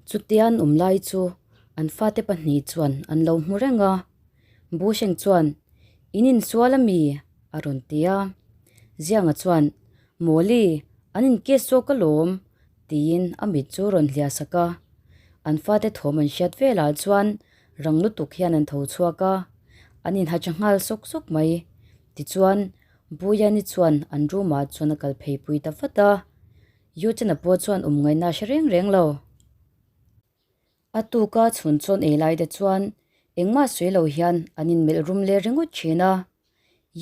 Chutia an awm lai chu an fate pahnih chuan an lo hmu reng a, Busheng chuan, In insual a mi? a rawn ti a. Zianga chuan, Mawli, an inkiss zawk alawm, tiin a mit chu rawn hliah sak a. An fate thawm an hriat velah chuan rang lutuk hian an tho chhuak a, an inha tha nghal sawk sawk mai. Tichuan, Buyani chuan an room ah chuan a kal phei pui ta vat a. Yuchena pawh chuan awm ngaihna a hre reng reng lo. A tuka chhun chawn ei lai te chuan engmah sawi lo hian an inmelh rum leh ringawt thin a.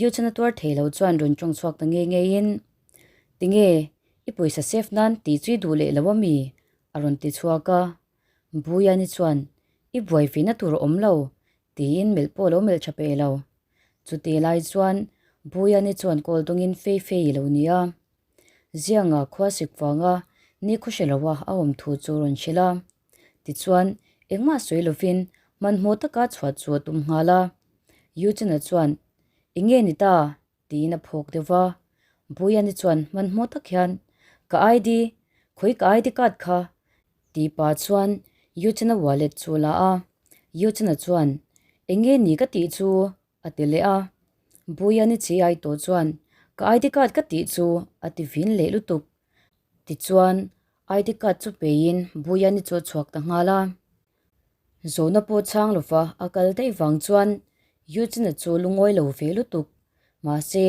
Yuchena tuar thei lo chuan rawn tawng chhuak ta ngei ngeiin, Tinge, i pawisa save nan tih chu i duh leh lo a mi? a rawn ti chhuak a. Buyani chuan, I buai vihna tur a awm lo, tiin melh pawh a lo melh tha peh lo. Chutih lai chuan Buyani chuan kawl dawngin fei fei i lo nia. Zianga khua sik vanga ni khaw hre loa a awm thu chu rawn hrilh a. Tichuan, engmah sawi lovin hmanhmawh taka chhuah chu a tum nghal a. Eugene-a chuan, Eng nge ni ta? tiin a phawk deuh va. Buyani chuan hmanhmawh tak hian, Ka ID, khawi ka ID card kha? tih pah chuan Eugene-a wallet chu a la a. Eugene-a chuan, Eng nge ni ka tih chu? A ti leh a, Buyani chi ai tawh chuan ka ID card ka tih chu a ti vin leh lutuk. Tichuan, ID card chu peiin Buyani chu a chhuak ta nghal a. Zawhna pawh chhang lova a kal daih vang chuan Eugene-a chu lungawi lo ve lutuk. Mahse,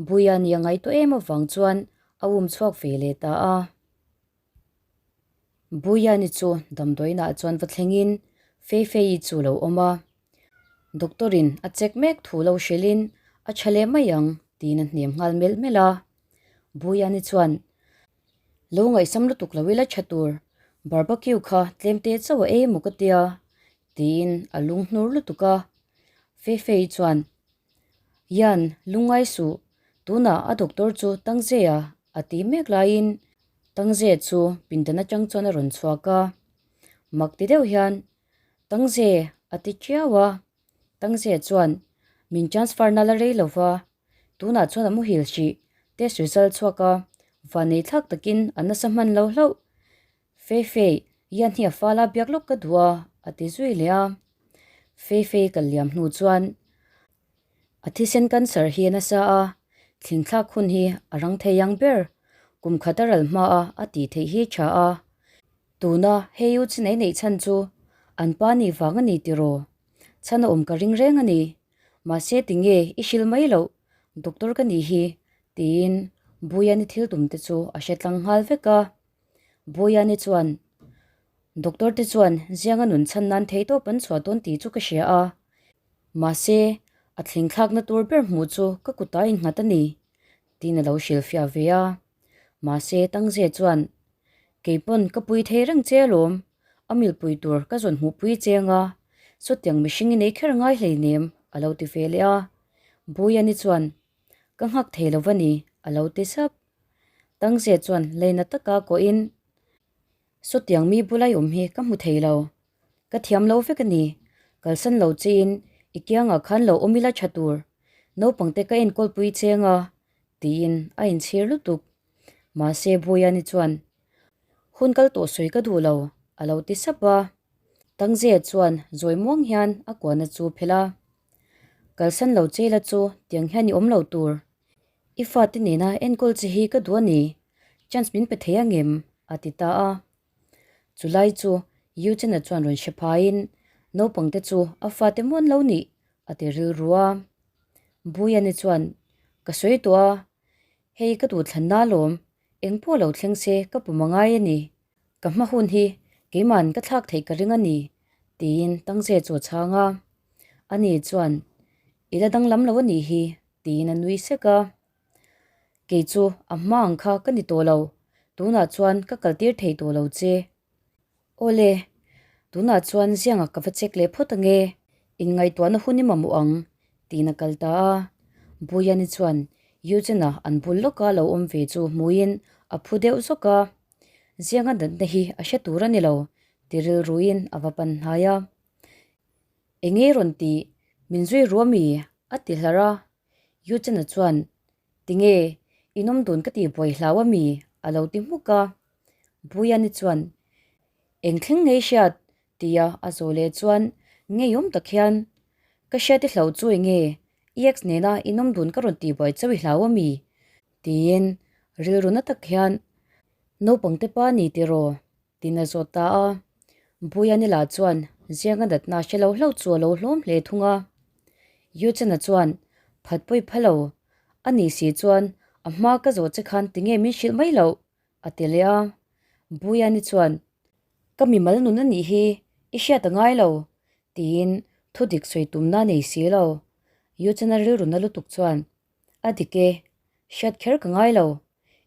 Buyani a ngaihtuah em avang chuan a um chhuak ve leh ta a. Buyani chu damdawiinah chuan va thlengin Feifei chu lo awm a, Doctor-in a check mek thu lo hrilhin a tha leh mai ang tiin a hnem nghal melh melh a. Buyani chuan, Lo ngaihsam lutuk lo ila tha tur, barbecue kha tlem te chauh a ei emaw ka tia tiin a lung hnur lutuk a. Feifei chuan, Ian, lungngai suh, tunah a doctor chu Tangzea a ti mek laiin Tangze chu pindan atang chuan a rawn chhuak a. Mak ti deuh hian, Tangze a ti chiau a. Tangze chuan, Min transfer na la rei lo va, tunah chuan a muhil hrih, test result chhuak a, vanei thlak takin a nasa hman lo hlauh. Feifei, Ian hi a fala biak lawk ka duh a, a ti zui leh a. Feifei kal liam hnu chuan a thisen cancer hi a nasa a, thlingthlak hun hi a rang thei ang ber. Kum khat a ral hma a, a tih theih hi tha a. Tuna hei u chinei neih chhan chu an pa nih vang a ni tiraw? Chhan a awm ka ring reng a ni. Mahse tinge i hrilh mai loh, doctor ka nih hi, tiin Buyani thil tum te chu a hre tlang nghal vek a. Buyani chuan, Doctor te chuan zianga nun chhan nan thei tawp an chhuah dawn tih chu ka hria a. Mahse, a thleng thlakna tur ber hmuh chu ka kutah innghat a ni, tiin a lo hrilhfiah ve a. Mahse, Tangze chuan, Keipawn ka pui thei reng che alawm, a milpui tur ka zawn hmuhpui che anga, sawtiang mihring i nei kher ngai hleinem, a lo ti ve leh a. Buyani chuan, Ka nghak thei lo va ni, a lo ti sap. Tangze chuan leina taka kawhin, Sawtiang mi bulai awm hi ka hmu thei lo. Ka thiam lo vek a ni. Kalsan lo chiin i kiangah khan lo awm ila tha tur. Naupangte ka enkawlpui cheng a, tiin a inchhir lutuk. Mahse Buyani chuan, Hun kal tawh sawi ka duh lo, a lo ti sap a. Tangze chuan zawi muang hian a kuahna chu phelh a. Kalsan lo che ila chu tiang hian i awm lo tur. I fate nena enkawl che hi ka duh a ni, chance min pe thei angem? a ti ta a. Chulai chu Eugene-a chuan rawn hre phaiin naupangte chu a fate muan lo nih a ti rilru a. Buyani chuan, Ka sawi tawh a, hei ka duhthlanna alawm, engpawh lo thleng se ka pum a ngai a ni. Ka hma hun hi keima'n ka thlak theih ka ring a ni, tiin Tangze chu a chhang a. Ani chuan, I la danglam lo a nih hi, tiin a nui sek a. Kei chu a hma ang kha ka ni tawh lo, tunah chuan ka kaltir thei tawh lo che. Awle, tunah chuan ziangah ka va check leh phawt ange, inngaihtuahna hun i mamawh ang, tiin a kal ta a. Buyani chuan Eugene-a an bul lawka lo awm ve chu hmuin a phu deuh zawk a. Zianga natna hi a hre tur a ni lo, ti rilruin a va pan hnai a. Enge rawn tih? Min zui ru ami? a ti hlar a. Eugene-a chuan, Tinge, in awm dun ka tih buai hlau ami? a lo ti hmuk a. Buyani chuan. Eng thleng ngei hriat? tia a zawh leh chuan ngeiawm tak hian, Ka hriat i hlauh chu enge? I ex nena inawm dun ka rawn tihbuai chauh i hlau a mi? Tiin rilru na tak hian, Naupangte pa ni tiraw? Tiin a zawt ta a. Buiani lah chuan zianga natna hre lo hlauh chu a lo hlawm hle thung a. Yuchana chuan, Phat pawi pha lo, a nih si chuan a hma ka zawh che khan tinge min hrilh mai loh? a ti leh a. Buiani chuan, Ka mimal nun a nih hi, i hriat a ngai lo, tiin thu dik sawi tumna nei si lo. Yuchana rilru na lutuk chuan, A dik e, hriat kher ka ngai lo.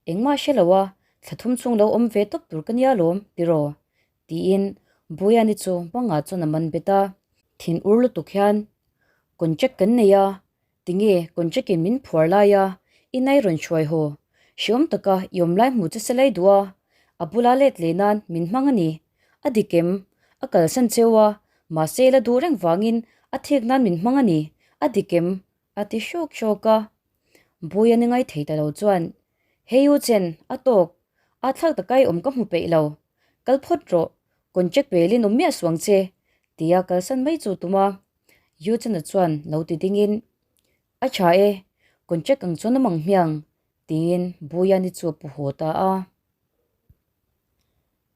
Engmah hre lo a, thla thum chung lo awm ve tawp tur ka nia lawm, tiraw? Tiin Buiani chu bangah chuan a man bet a. Thin ur lutuk hian contract kan nei a, tinge contract in min phuar lai a, i nai rawn hruai haw. Hreawm taka i awm lai hmu che se lai duh a, a bula let leh nan min hmang a ni. A dik em? A kalsan cheu a, mahse la duh reng vangin a thik nan min hmang a ni. A dik em? A ti hrawk hrawk a. Buia ni ngai thei ta lo chuan, Hei u Chen, a tawk. A thlak takai awm ka hmu peih lo. Kal phawt rawh, contract pelin awm miah suang che, tia kalsan mai chu tum a. Yu Chena chuan lo ti dingin, A tha e, contract ang chuan awm ang hmiang, tiin Buia ni chu a pu haw ta a.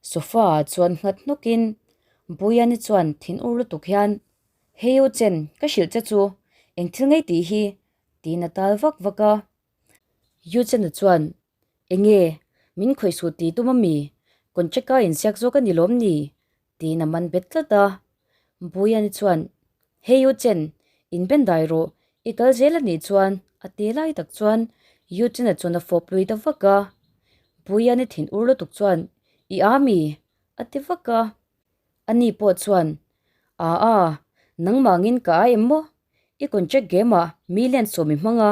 Sofa ah chuan nghat hnawkin Buiani chuan thin ur lutuk hian, Hei u Chen, ka hrilh che chu, eng thil ngei tih hi? tiin a tal vak vak a. Yu Chena chuan, Enge, min khawih suh tih tum ami? Contract-a inziak zawk a ni lawm ni? tiin a man bet tlat a. Buiani chuan, Hei U Chen, inben dai rawh, i kal zel a nih chuan a ti lai tak chuan U Chena chuan a fawp lui ta vak a. Buiani thin ur lutuk chuan, I a mi? a ti vak a. Ani pawh chuan, A a, nangmangin ka ai em maw? I contract game ah mi len sawm i hmang a,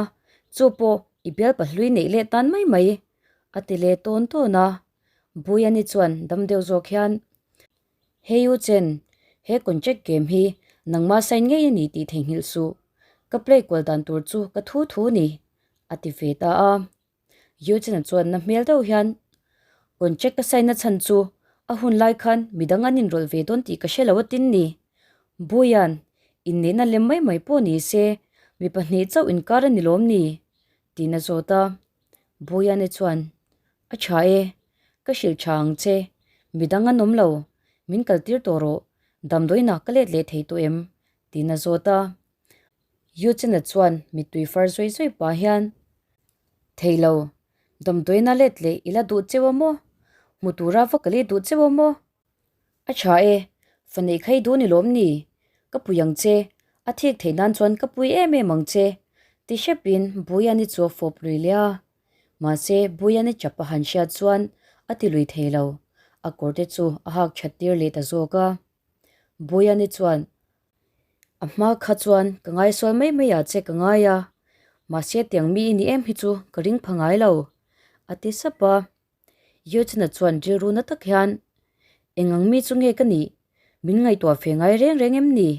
chu pawh i bial pahlui neih leh tan mai mai, a ti leh tawn tawn a. Buiani chuan dam deuh zawk hian, Hei U Chen, he contract game hi nangmah sign ngei a ni tih theihnghilh suh. Ka play kual dan tur chu ka thu thu ni, a ti ve ta a. U Chen-a chuan na hmel deuh hian, Contract ka sign na chhan chu a hun lai khan midang an inrawlh ve dawn tih ka hre lo a tin ni. Buia'n, inneihna lem mai mai pawh ni se, mi pahnih chauh inkar a ni lawm ni? tiin a zawt a. Buia'n-i chuan, A tha e, ka hrilh tha ang che, midang an awm lo, min kal tir tawh rawh, damdawiinah ka let leh thei tawh em? tiin a zawt a. Yuchena chuan mittui far zawi zawi pah hian, Thei lo, damdawiina let leh i la duh cheu a maw? Hmu tura va ka leh duh cheu a maw? A tha e, fa neih kha i duh ni lawm ni? Ka pui ang che, a thik theih nan chuan ka pui em em ang che, ti hrepin Buiani chu a fawp lui leh a. Mahse, Buiani chap a han hriat chuan a ti lui thei lo, a kawr te chu a hak that tir leh ta zawk a. Buiani chuan, A hma kha chuan ka ngaisual mai mai ah che ka ngai a, mahse tiang mi i ni em hi chu ka ring pha ngai lo, a ti sap a. Yojana chuan rilru na tak hian, Eng ang mi chu nge ka nih? Min ngaihtuah fe ngai reng reng em ni?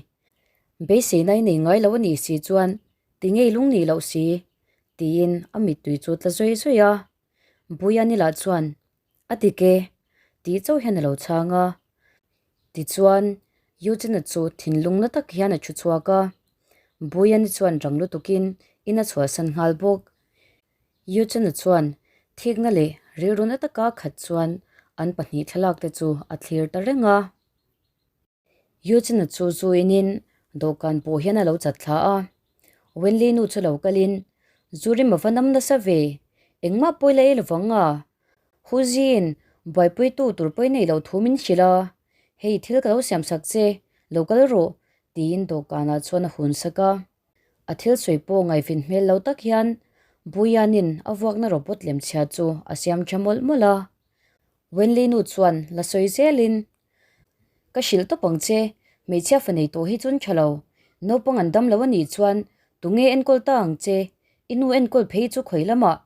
Beiseina i nei ngai lo a nih si chuan ti ngei lung nih loh si? tiin a mittui chu tla zawi zawi a. Buiani lah chuan, A dik e, tih chauh hian a lo chhang a. Tichuan, Yojana chu thinlung na tak hian a thu chhuak a. Buiani chuan rang lutukin in a chhuahsan nghal bawk. Yuchana chuan thikna leh rilru na taka khat chuan an pahnih thlalak te chu a thlir ta reng a. Yuchana chu zu inin dawhkan pawh hian a lo chat thla a. Wenli nu chu lo kalin, Zu rim a va nam nasa ve, engmah pawi la ei lovang a. Huziin buaipuitu tur pawi nei loh thu min hrilh a, hei thil ka lo siamsak che, lo kal rawh, tiin dawhkanah chuan a hunsak a. A thil sawi pawh ngaihvin hmel lo tak hian Buianin a vuakna robot lem chhia chu a siam tha mawlh mawlh a. Wenli nu chuan la sawi zelin, Ka hrilh tawp ang che, hmeichhia fa nei tawh hi chun tha lo. Naupang an dam lo a nih chuan tunge enkawl ta ang che, i nu enkawl phei chu khawi lamah?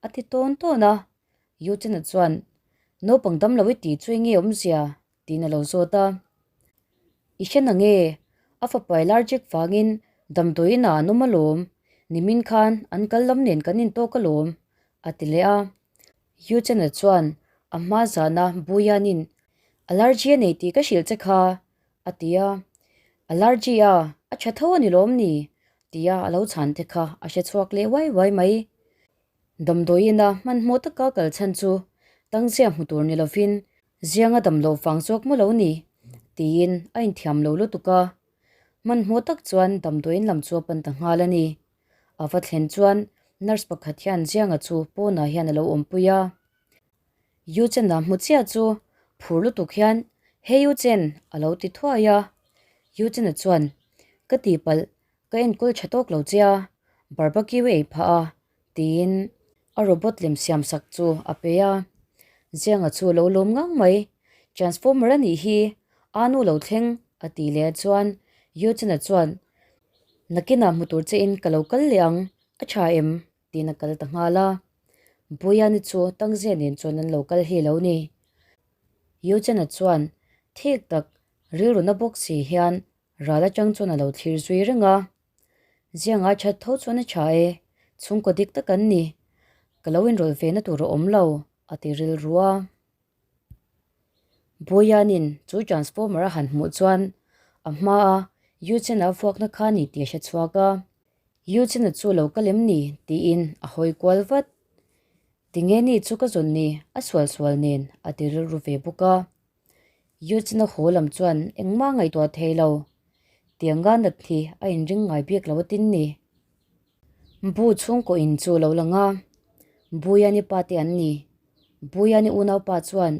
a ti tawn tawn a. Yuchena chuan, Naupang dam lo i tih chu enge awmzia? tiin a lo zawt a. I hre na nge? A fapa allergic vangin damdawiin ah an awm alawm, nimin khan an kal lam nen kan intawk alawm, a ti leh a. Yuchena chuan a hma zana Buianin. Allergy a nei tih ka hrilh che kha, a ti a. Allergy a, a tha tho a ni lawm ni? tia a lo chhan te kha a hre chhuak leh uai uai mai. Damdawiin a hmanhmawh taka kal chhan chu tangzia hmu tur ni lovin zianga dam loh vang zawk maw lo ni? tiin a inthiam lo lutuk a. Hmanhmawh tak chuan damdawiin lam chu a pan ta nghal a ni. A va thlen chuan nurse pakhat hian zianga chu pawnah hian a lo awmpui a. Yu Chen-a hmu chiah chu phur lutuk hian, Hey Yu Chen! a lo ti thuai a. Yu Chen-a chuan, Ka tihpalh, ka enkawl tha tawk lo che a, barbecue ei phah a, tiin a robot lem siam sak chu a pe a. Zianga chu a lo lawm ngang mai, Transformer a nih hi, a nu lo thleng, a tih leh chuan Yu Chen-a chuan, Nakinah hmu tur chein ka lo kal leh ang, a tha em? tiin a kal ta nghal a. Buyani chu Tangzia nen chuan an lo kal hi lo ni. Yuchena chuan thik tak rilru na bawk si hian ral atang chuan a lo thlir zui reng a. Zianga that tho chuan a tha e, chhungkaw dik tak an ni. Ka lo inrawlh ve na tur a awm lo, a ti rilru a. Buianin chu transformer a han hmuh chuan a hmaa Yuchena vuakna kha ni tih a hre chhuak a. Yuchena chu lo kal em ni? tiin a hawi kual vat. Tinge ni chu ka zawn ni, a sual sual nen a ti rilru ve bawk a. Yuchena haw lam chuan engmah ngaihtuah thei lo. Tianga nat hi a inring ngai bik lo atin ni. Bu chhungkaw in chu lo lang a, Buiani pa te an ni. Buiani unaupa chuan,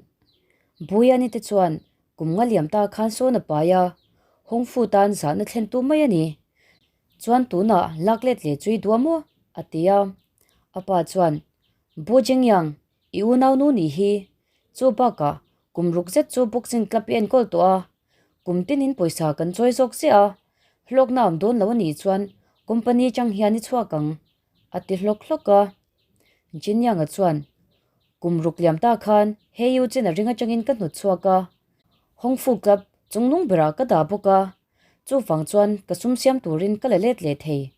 Buiani te chuan kum nga liam ta khan sawn a pai a, Hongfu tan zahna thlen tu mai a ni. Chuan tunah lak let leh chu i duh a maw? a ti a. A pa chuan, Bu Jingyang, i unaunu nih hi. Chu bakah kum ruk zet chu boxing club i enkawl tawh a, kum tinin pawisa kan chawi zawk ziah a, hlawkna awm dawn lo a nih chuan company chang hian i chhuak ang. A ti hlawk hlawk a. Jinyang-a chuan, Kum ruk liam ta khan he U Chen-a ring atangin ka hnawt chhuak a, Hongfu Club chungnung berah ka dah bawk a, chuvang chuan ka sum siam turin ka la let leh thei.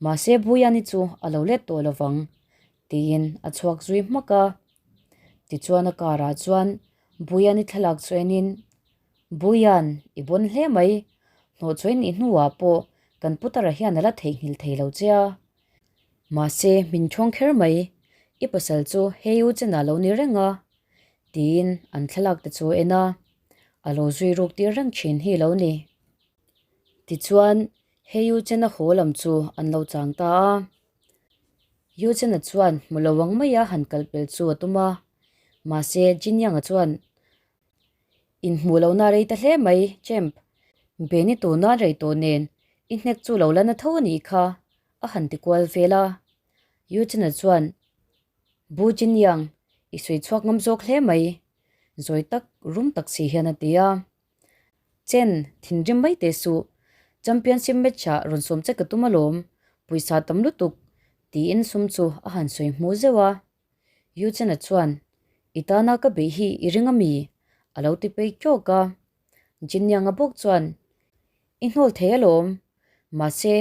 Mahse Buyani chu a lo let tawh lovang, tiin a chhuak zui hmak a. Tichuan a car-ah chuan Buyani thlalak chu enin, Buyan, i bawn hle mai, hnawhchhuah i nih hnuah pawh kan putara hian a la theihnghilh thei lo che a. Mahse, min thawng kher mai, i pasal chu hei u chenah lo ni reng a, tiin an thlalak te chu a en a, a lo zui ruk tir reng thin hi lo ni. Tichuan, hei u chena haw lam chu an lo chang ta a. Yu Chena chuan hmu lo ang maia han kal pel chu a tum a, mahse Jinyang-a chuan, Inhmuh lohna rei ta hle mai, Champ. Benny tuna rei tawh nen i hnek chu lo la na tho a nih kha, a han ti kual vel a. Yu Chena chuan, Bu Jinyang, i sawi chhuak ngam zawk hle mai, zawi tak rum tak si hian a ti a. Chen, thinrim mai teh suh. Championship match-ah rawn sawm che ka tum alawm, pawisa tam lutuk, tiin sum chu a han sawi hmu zeuh a. Yu Chen-a chuan, I tana ka beih hi i ring ami? a lo ti pei tawk a. Jin Yang-a bawk chuan, I hnawl thei alawm. Mahse,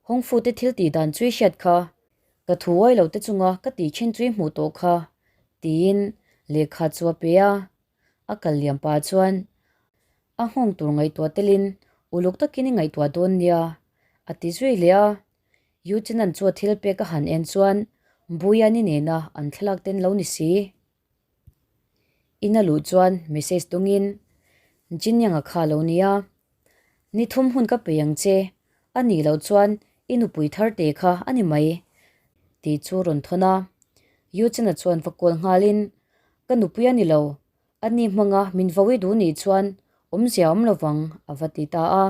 Hongfu te thil tih dan chu i hriat kha. Ka thu uai lo te chunga ka tih thin chu i hmuh tawh kha, tiin lehkha chu a pe a. A kal liam pah chuan a nghawng tur ngaihtuah telin uluk takin i ngaihtuah dawn nia, a ti zui leh a. Yu Chenan chu a thil pek a han en chuan Buyani nena an thlalak ten lo ni si. In a luh chuan message dawngin Jin Yang-a kha lo nia. Ni thum hun ka pe ang che, a nih loh chuan i nupui thar te kha a ni mai, tih chu rawn thawn a. Yu Chena chuan va kawl nghalin, Ka nupui a ni lo, a ni hmanga min vo i duh nih chuan awmzia awm lovang, a va ti ta a.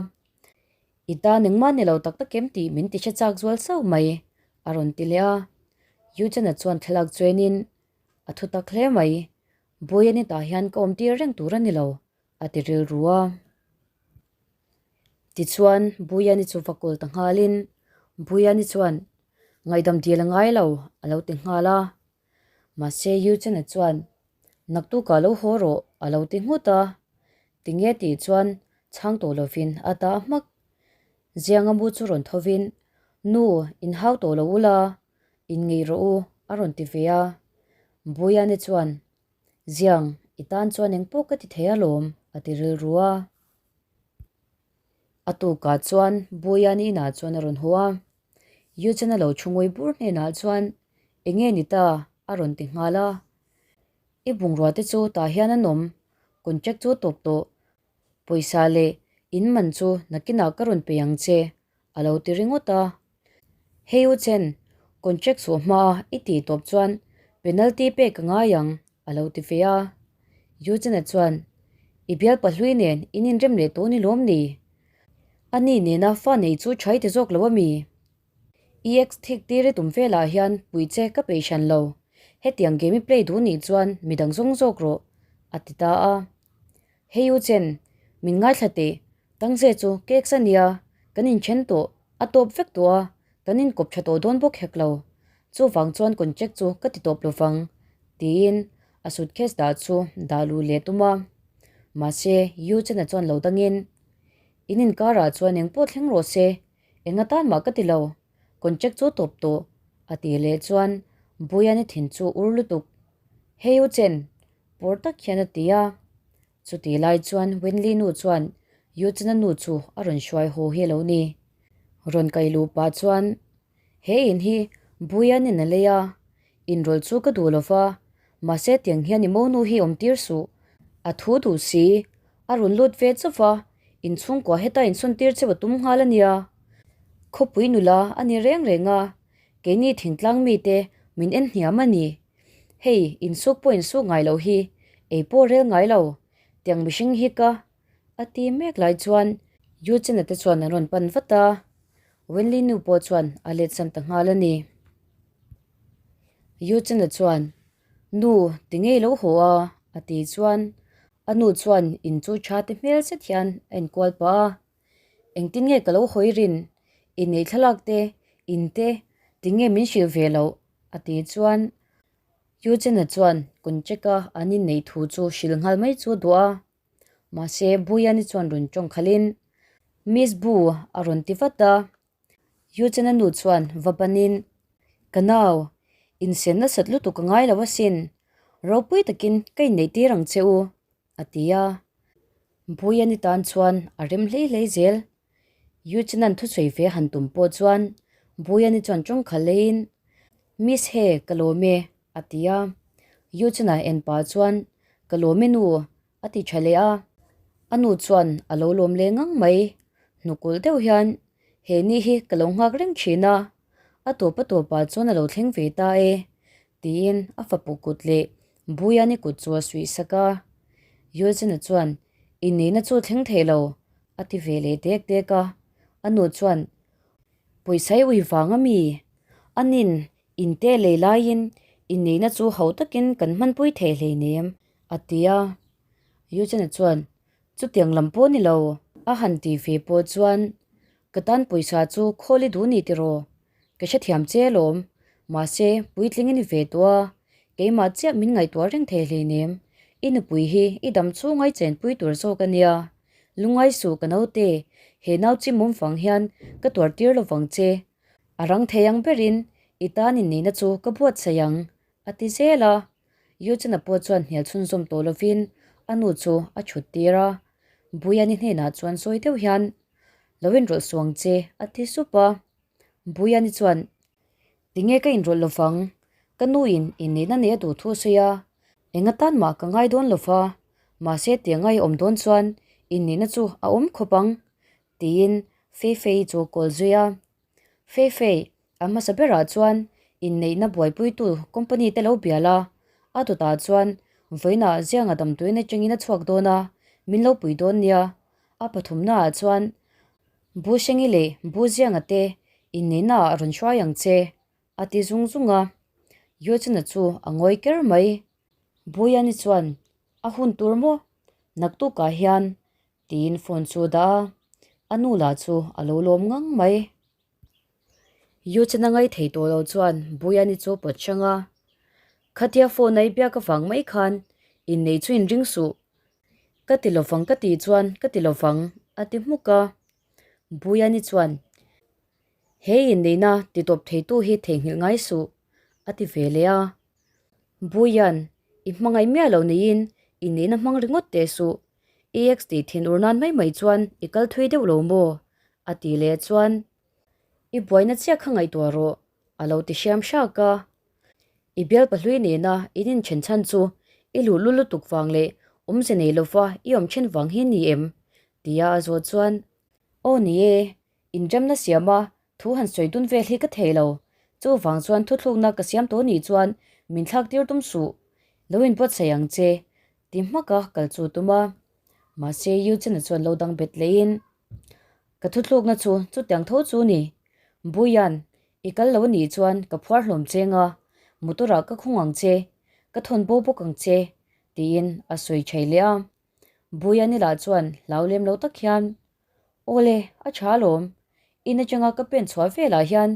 I tan engmah ni lo tak tak em tih min ti hre chak zual sauh mai, a rawn ti leh a. Yu Chena chuan thlalak chuainin, A thu tak hle mai, Buia ni tah hian ka awm tir reng tur a ni lo, a ti rilru a. Tichuan, Buyani chu va kawl ta nghalin, Buyani chuan, Ngaihdam dil a ngai lo, a lo ti nghal a. Mahse, Yuchena chuan, Naktukah lo haw rawh, a lo ti nghut a. Tinge tih chuan chhang tawh lovin a dah hmak. Zianga mu chu rawn thovin, Nu, inhau tawh lo ula, inngeih rawh u, a rawn ti ve a. Buyani chuan, Ziang, I tan chuan engpawh ka ti thei alawm, a ti rilru a. A tukah chuan Buiani inah chuan a rawn haw a. Yuchen-a lo thu ngawi bur hnenah chuan, Enge ni ta? a rawn ti nghal a. I bungrua te chu tah hian an awm, contract chu tawp tawh. Pawisa leh in man chu nakinah ka rawn pe ang che, a lo ti ringawt a. Hei u Chen, contract chhuah hmaa i tih tawp chuan penalty pek a ngai ang, a lo ti ve a. Yu Chen-a chuan, I bial pahlui nen in inrem leh tawh ni lawm ni? A ni nena fa nei chu tha i ti zawk lo a mi? I ex thik tir i tum velah hian puih che ka peih hran lo. Hetiang game i play duh nih chuan midang zawng zawk rawh, a ti ta a. Hei u Chen, min ngaithla teh, Tangze chu cakes a nia, kan inthen tawh, a tawp vek tawh a, kan inkawp tha tawh dawn bawk hek lo. Chuvang chuan contract chu ka ti tawp lovang, tiin a suitcase dah chu dah luh leh tum a. Mahse, Yu Chen-a chuan lo dangin, In inkarah chuan engpawh thleng rawh se, eng atan mah ka ti lo, contract chu tawp tawh, a tih leh chuan Buiani thin chu ur lutuk. Hey U Chen, pawr tak hian a ti a. Chutih lai chuan Wenli nu chuan Yuchana nu chu a rawn hruai haw hi a lo ni. Rawn kai luh pah chuan, He in hi Buianin a lei a, inrawlh chu ka duh lo va, mahse tiang hian i monu hi awm tir suh. A thu duh si, a rawn lut ve chauh va, inchhungkua heta insawn tir cheu a tum nghal a nia. Khawpui nula a ni reng reng a, keini thingtlang mite min en hniam a ni. Hei, insuk pawh insuk ngai loh hi, ei pawh rel ngai lo, tiang mihring hi ka a ti mek lai chuan Yuchena te chuan an rawn pan vat a, Wenli nu pawh chuan a let san ta nghal a ni. Yuchena chuan, Nu, ti ngei lo haw a, a ti chuan a nu chuan in chu tha ti hmel zet hian a inkual pah a, Engtin nge ka lo hawi rin, inneih thlalak te, in te, ti nge min hrilh ve loh? A ti chuan Eugene-a chuan Kuncheka an inneih thu chu hrilh nghal mai chu a duh a. Mahse, Buyani chuan rawn tawng khalhin, Miss Bu a rawn ti vat a. Eugene-a nu chuan va banin, Ka nau, insen nasat lutuk a ngai lo asin. Ropui takin ka inneih tir ang che u, a ti a. Buyani tan chuan a rem hlei hlei zel. Yuchinan thusawi ve han tum pawh chuan Buyani chuan tawngkha leiin, Miss He, ka lawm e, a ti a. Yuchina en pah chuan, Ka lawm e nu, a ti tha leh a. A nu chuan a lo lawm leh ngang mai. Hnukulh deuh hian, He ni hi ka lo nghak reng thin a, a tawp a tawpah chuan a lo thleng ve ta e, tiin a fapu kut leh Buyani kut chu a suih sak a. Yuchina chuan, Inneihna chu thleng thei lo, A ti ve leh dek dek a, a nu chuan, Pawisa i ui vang a mi? A nin, inte lei laiin inneihna chu ho takin kan hmanpui thei hleinem, a ti a. Eugene-a chuan, Chutiang lam pawh ni lo. A han ti ve pawh chuan, Ka tan pawisa chu khawl i duh ni tiraw? Ka hrethiam che alawm, mahse puitling i ni ve tawh a, keimah chiah min ngaihtuah reng thei hleinem, i nupui hi i dam chhung ai chenpui tur zawk a nia. Lungai suh ka naute, he nau chimawm vang hian ka tuar tir lo vang che. A rang thei ang berin i tan inneihna chu ka buatsaih ang, a ti zel a. Yuchana pawh chuan hnial chhunzawm tawh lovin a nu chu a chhut tir a. Buyani hnenah chuan sawi deuh hian, Lo inrawlh suh ang che, a ti sup a. Buyani chuan, Tinge ka inrawlh lo vang? Ka nuin inneihna nei a duh thu a sawi a, eng atan mah ka ngai dawn lo va, mahse tiang a i awm dawn chuan inneihna chu a awm khawp ang, tiin Feifei chu a kawl zui a. Feifei, a hmasa berah chuan inneihna buaipuitu company te lo bial a, a dawtah chuan vawiinah zianga damdawiin atangin a chhuak dawn a, min lo pui dawn nia. A pathumnaah chuan Bu Hrengi leh Bu Zianga te inneihna ah rawn hruai ang che, a ti zung zung a. Yuchana chu a ngawi ker mai. Buyani chuan, A hun tur maw? Naktukah hian, tiin phone chu a dah a. A nu lah chu a lo lawm ngang mai. Yuchana ngai thei tawh lo chuan Buyani chu pawt hrang a. Khatia phone a i biak avang mai khan inneih chu inring suh. Ka ti lovang ka tih chuan ka ti lovang, a ti hmuk a. Buyani chuan, He inneihna ti tawp theitu hi theihnghilh ngai suh, a ti ve leh a. Buyan, i hmangaih miah lo niin Inneihna hmang ringawt teh suh. EX tih thinur nan mai mai chuan i kal thui deuh lo maw? A tih leh chuan, I buaina chiah kha ngaihtuah rawh, a lo ti hriam hrak a. I bial pahlui nena in inthen chhan chu i luh lu lutuk vang leh awmze nei lova i awm then vang hi ni em? Tia a zawh chuan, Aw ni e, inremna siama thu han sawi dun vel hi ka thei lo. Chuvang chuan thuthlukna ka siam tawh nih chuan min thlak tir tum suh. Lo inbuatsaih ang che, ti hmaka kal chu tum a. Mahse Eugene-a chuan lo dang bet lehin, Ka thuthlukna chu chutiang tho chu ni. Buian, i kal lo anih chuan ka phuar hlawm cheng a, motor-ah ka khung ang che, ka thawn bo bawk ang che, tiin a sawi thei leh a. Buian-i lah chuan hlau lem lo tak hian, Awle, a tha alawm. In atanga ka pen chhuah velah hian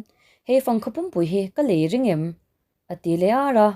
hei fangkha pumpui hi ka lei ring em? a ti leh ar a.